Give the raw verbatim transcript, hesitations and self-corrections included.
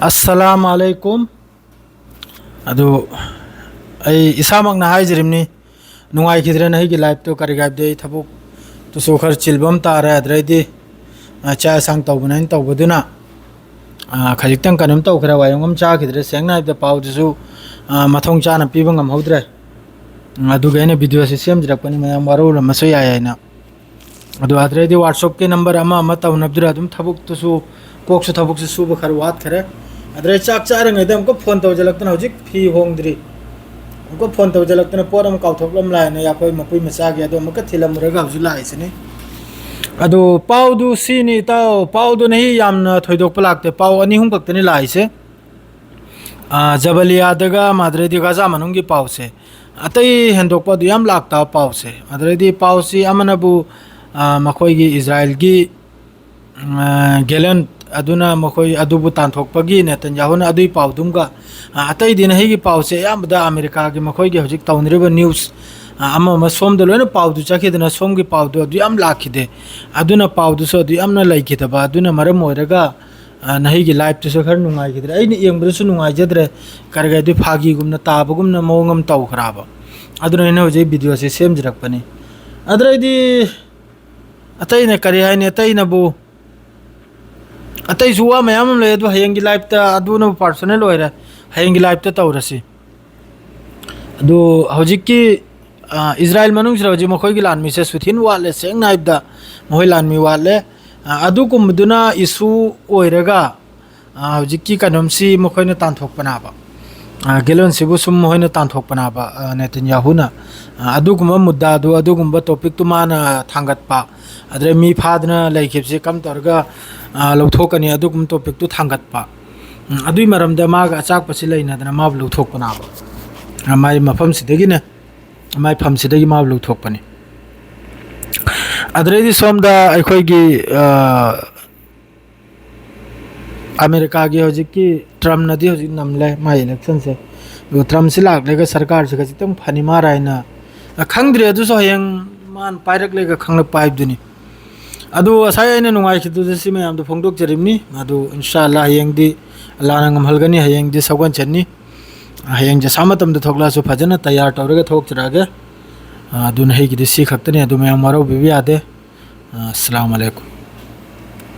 ꯑꯁꯂꯥꯝ ꯑꯂꯩꯀꯨꯝ꯫ ꯑꯗꯨ ꯑꯩ ꯏꯁꯥꯃꯛꯅ ꯍꯥꯏꯖꯔꯤꯕꯅꯤ, ꯅꯨꯡꯉꯥꯏꯈꯤꯗ꯭ꯔꯦ ꯅꯍꯤꯒꯤ liveꯇꯣ꯫ ꯀꯔꯤꯒꯤ ꯍꯥꯏꯕꯗꯤ ꯑꯩ ꯊꯕꯛꯇꯨꯁꯨ ꯈꯔ ꯆꯤꯜꯕ ꯑꯃ ꯇꯥꯔꯦ꯫ ꯑꯗꯨꯗꯩꯗꯤ, ꯑ, ꯆꯥꯛ ꯌꯦꯟꯁꯥꯡ ꯇꯧꯕꯅꯦꯅ ꯇꯧꯕꯗꯨꯅ, ꯑ, ꯈꯖꯤꯛꯇꯪ ꯀꯩꯅꯣꯝ ꯇꯧꯈ꯭ꯔꯦ, ꯋꯥꯌꯣꯡ ꯑꯃ ꯆꯥꯈꯤꯗ꯭ꯔꯦ꯫ ꯁꯦꯡꯅ ꯍꯥꯏꯕꯗ ꯄꯥꯎꯗꯨꯁꯨ, ꯑ, ꯃꯊꯣꯡ ꯆꯥꯅ ꯄꯤꯕ ꯉꯝꯍꯧꯗ꯭ꯔꯦ꯫ ꯎꯝ, ꯑꯗꯨꯒꯤ ꯑꯩꯅ videoꯁꯦ ꯁꯦꯝꯖꯔꯛꯄꯅꯤ, ꯃꯌꯥꯝ ꯋꯥꯔꯧꯔꯝꯃꯁꯨ ꯌꯥꯏ ꯍꯥꯏꯅ꯫ ꯑꯗꯨ ꯑꯗꯨꯗꯩꯗꯤ WhatsAppꯀꯤ number ꯑꯃ ꯑꯃ ꯇꯧꯅꯕꯗꯨꯗ ꯑꯗꯨꯝ ꯊꯕꯛꯇꯨꯁꯨ, ꯀꯣꯛꯁꯨ ꯊꯕꯛꯁꯨ ꯁꯨꯕ ꯈꯔ ꯋꯥꯠꯈꯔꯦ꯫ ꯑꯗꯨꯗꯩ ꯆꯥꯛ ꯆꯥꯔꯤꯉꯩꯗ ꯑꯃꯨꯛꯀ phone ꯇꯧꯁꯤꯜꯂꯛꯇꯅ, ꯍꯧꯖꯤꯛ ꯐꯤ ꯍꯣꯡꯗ꯭ꯔꯤ, ꯑꯃꯨꯛꯀ phone ꯇꯧꯁꯤꯜꯂꯛꯇꯅ ꯄꯣꯠ ꯑꯃ ꯀꯥꯎꯊꯣꯛꯂꯝꯂꯥ ꯍꯥꯏꯅ ꯑꯩꯈꯣꯏ ꯃꯄꯨꯏ ꯃꯆꯥꯒꯤ ꯑꯗꯨ ꯑꯃꯨꯛꯀ ꯊꯤꯜꯂꯝꯃꯨꯔꯒ ꯍꯧꯖꯤꯛ ꯂꯥꯛꯏꯁꯤꯅꯤ꯫ ꯑꯗꯨ ꯄꯥꯎꯗꯨ ꯁꯤꯅꯤ ꯏꯇꯥꯎ, ꯄꯥꯎꯗꯨ ꯅꯍꯤ ꯌꯥꯝꯅ ꯊꯣꯏꯗꯣꯛꯄ ꯂꯥꯛꯇꯦ, ꯄꯥꯎ ꯑꯅꯤ ꯑꯍꯨꯝ ꯈꯛꯇꯅꯤ ꯂꯥꯛꯏꯁꯦ꯫ ꯑ, ꯖꯕꯂꯤꯌꯥꯗꯒ ꯃꯥꯗ꯭ꯔꯦꯗꯤ ꯒꯥꯖꯥ ꯃꯅꯨꯡꯒꯤ ꯄꯥꯎꯁꯦ꯫ ꯑꯇꯩ ꯍꯦꯟꯗꯣꯛꯄ ꯑꯗꯨ ꯌꯥꯝ ꯂꯥꯛꯇꯕ ꯄꯥꯎꯁꯦ꯫ ꯑꯗꯨꯗꯩꯗꯤ ꯄꯥꯎꯁꯤ ꯑꯃꯅꯕꯨ, ꯑ, ꯃꯈꯣꯏꯒꯤ ꯏꯖꯔꯥꯏꯜꯒꯤ, ꯑ, ꯒꯦꯂꯟ ꯑꯗꯨꯅ ꯃꯈꯣꯏ ꯑꯗꯨꯕꯨ ꯇꯥꯟꯊꯣꯛꯄꯒꯤ ꯅꯦꯇꯟꯌꯥꯍꯨꯅ ꯑꯗꯨꯒꯤ ꯄꯥꯎꯗꯨꯝꯒ, ꯑ, ꯑꯇꯩꯗꯤ ꯅꯍꯤꯒꯤ ꯄꯥꯎꯁꯦ ꯑꯌꯥꯝꯕꯗ ꯑꯃꯦꯔꯤꯀꯥꯒꯤ ꯃꯈꯣꯏꯒꯤ ꯍꯧꯖꯤꯛ ꯇꯧꯅꯔꯤꯕ news, ꯑ, ꯑꯃ ꯑꯃ ꯁꯣꯝꯗ ꯂꯣꯏꯅ ꯄꯥꯎꯗꯨ ꯆꯠꯈꯤꯗꯅ ꯁꯣꯝꯒꯤ ꯄꯥꯎꯗꯨ ꯑꯗꯨ ꯌꯥꯝ ꯂꯥꯛꯈꯤꯗꯦ꯫ ꯑꯗꯨꯅ ꯄꯥꯎꯗꯨꯁꯨ ꯑꯗꯨ ꯌꯥꯝꯅ ꯂꯩꯈꯤꯗꯕ꯫ ꯑꯗꯨꯅ ꯃꯔꯝ ꯑꯣꯏꯔꯒ, ꯑ, ꯅꯍꯤꯒꯤ liveꯇꯨꯁꯨ ꯈꯔ ꯅꯨꯡꯉꯥꯏꯈꯤꯗ꯭ꯔꯦ꯫ ꯑꯩꯅ ꯌꯦꯡꯕꯗꯁꯨ ꯅꯨꯡꯉꯥꯏꯖꯗ꯭ꯔꯦ꯫ ꯀꯔꯤ ꯀꯔꯤ ꯐꯥꯒꯤꯒꯨꯝꯅ ꯇꯥꯕꯒꯨꯝꯅ ꯃꯑꯣꯡ ꯑꯃ ꯇꯧꯈ꯭ꯔꯕ꯫ ꯑꯗꯨꯅ ꯑꯩꯅ ꯍꯧꯖꯤꯛ videoꯁꯦ ꯁꯦꯝꯖꯔꯛꯄꯅꯤ꯫ ꯑꯗꯨꯗꯩꯗꯤ ꯑꯇꯩꯅ ꯀꯔꯤ ꯍꯥꯏꯅꯤ? ꯑꯇꯩꯅꯕꯨ, ꯑꯇꯩꯁꯨ ꯋꯥ ꯃꯌꯥꯝ ꯑꯃ ꯂꯩ, ꯑꯗꯨ ꯍꯌꯦꯡꯒꯤ liveꯇ ꯑꯗꯨꯅꯕꯨ personal ꯑꯣꯏꯔꯦ, ꯍꯌꯦꯡꯒꯤ liveꯇ ꯇꯧꯔꯁꯤ꯫ ꯑꯗꯨ ꯍꯧꯖꯤꯛꯀꯤ, ꯑ, ꯏꯖꯔꯥꯏꯜ ꯃꯅꯨꯡꯁꯤꯗ ꯍꯧꯖꯤꯛ ꯃꯈꯣꯏꯒꯤ ꯂꯥꯟꯃꯤꯁꯦ ꯁꯨꯊꯤꯟ ꯋꯥꯠꯂꯦ, ꯁꯦꯡꯅ ꯍꯥꯏꯕꯗ ꯃꯈꯣꯏ ꯂꯥꯟꯃꯤ ꯋꯥꯠꯂꯦ꯫ ꯑ, ꯑꯗꯨꯒꯨꯝꯕꯗꯨꯅ issue ꯑꯣꯏꯔꯒ, ꯑ, ꯍꯧꯖꯤꯛꯀꯤ ꯀꯩꯅꯣꯝꯁꯤ ꯃꯈꯣꯏꯅ ꯇꯥꯟꯊꯣꯛꯄꯅꯦꯕ꯫ ꯑ, ꯒꯦꯂꯟꯁꯤꯕꯨ ꯁꯨꯝ ꯃꯈꯣꯏꯅ ꯇꯥꯟꯊꯣꯛꯄꯅꯦꯕ, ꯑ, ꯅꯦꯇꯟꯌꯥꯍꯨꯅ꯫ ꯑ, ꯑꯗꯨꯒꯨꯝꯕ ꯃꯨꯗꯥꯗꯨ, ꯑꯗꯨꯒꯨꯝꯕ topicꯇꯨ ꯃꯥꯅ ꯊꯥꯡꯒꯠꯄ, ꯑꯗꯨꯗꯩ ꯃꯤ ꯐꯥꯗꯅ ꯂꯩꯈꯤꯕꯁꯤ ꯀꯔꯝ ꯇꯧꯔꯒ, ꯑ, ꯂꯧꯊꯣꯛꯀꯅꯤ, ꯑꯗꯨꯒꯨꯝꯕ topicꯇꯨ ꯊꯥꯡꯒꯠꯄ꯫ ꯎꯝ, ꯑꯗꯨꯒꯤ ꯃꯔꯝꯗ ꯃꯥꯒ ꯑꯆꯥꯛꯄꯁꯤ ꯂꯩꯅꯗꯅ ꯃꯥꯕꯨ ꯂꯧꯊꯣꯛꯄꯅꯦꯕ꯫ ꯑ, ꯃꯥꯒꯤ ꯃꯐꯝꯁꯤꯗꯒꯤꯅꯦ, ꯃꯥꯒꯤ ꯐꯝꯁꯤꯗꯒꯤ ꯃꯥꯕꯨ ꯂꯧꯊꯣꯛꯄꯅꯤ꯫ ꯑꯗꯨꯗꯩꯗꯤ ꯁꯣꯝꯗ ꯑꯩꯈꯣꯏꯒꯤ, ꯑ, ꯑꯃꯦꯔꯤꯀꯥꯒꯤ ꯍꯧꯖꯤꯛꯀꯤ ꯇ꯭ꯔꯝꯅꯗꯤ ꯍꯧꯖꯤꯛ ꯅꯝꯂꯦ ꯃꯥꯒꯤ electionꯁꯦ꯫ ꯑꯗꯨꯒ ꯇ꯭ꯔꯝꯁꯤ ꯂꯥꯛꯂꯒ ꯁꯔꯀꯥꯔꯁꯤ ꯈꯖꯤꯛꯇꯪ ꯐꯅꯤ ꯃꯥꯔꯥ ꯍꯥꯏꯅ, ꯑ, ꯈꯪꯗ꯭ꯔꯤ, ꯑꯗꯨꯁꯨ ꯍꯌꯦꯡ ꯃꯥꯅ ꯄꯥꯏꯔꯛꯂꯒ ꯈꯪꯂꯛꯄ ꯍꯥꯏꯕꯗꯨꯅꯤ꯫ ꯑꯗꯨ ꯉꯁꯥꯏ ꯑꯩꯅ ꯅꯨꯡꯉꯥꯏꯈꯤꯗꯕꯗꯨ ꯁꯤ ꯃꯌꯥꯝꯗꯣ ꯐꯣꯡꯗꯣꯛꯆꯔꯤꯕꯅꯤ꯫ ꯑꯗꯨ ꯏꯟꯁꯥ ꯑꯜꯂꯥ ꯍꯌꯦꯡꯗꯤ ꯑꯜꯂꯥꯅ ꯉꯝꯍꯜꯒꯅꯤ꯫ ꯍꯌꯦꯡꯗꯤ ꯁꯒꯣꯜꯁꯦꯟꯅꯤ꯫ ꯍꯌꯦꯡ ꯖꯁꯥ ꯃꯇꯝꯗ ꯊꯣꯛꯂꯛꯑꯁꯨ ꯐꯖꯅ ꯇꯌꯥꯔ ꯇꯧꯔꯒ ꯊꯣꯛꯆꯔꯛꯑꯒꯦ꯫ ꯑꯗꯨꯅ ꯑꯩꯒꯤꯗꯤ ꯁꯤ ꯈꯛꯇꯅꯤ꯫ ꯑꯗꯨ ꯃꯌꯥꯝ ꯋꯥꯔꯧꯕꯤꯕ ꯌꯥꯗꯦ꯫ ꯑꯁꯂꯥꯃꯨ ꯑꯂꯥꯏꯀꯨꯝ꯫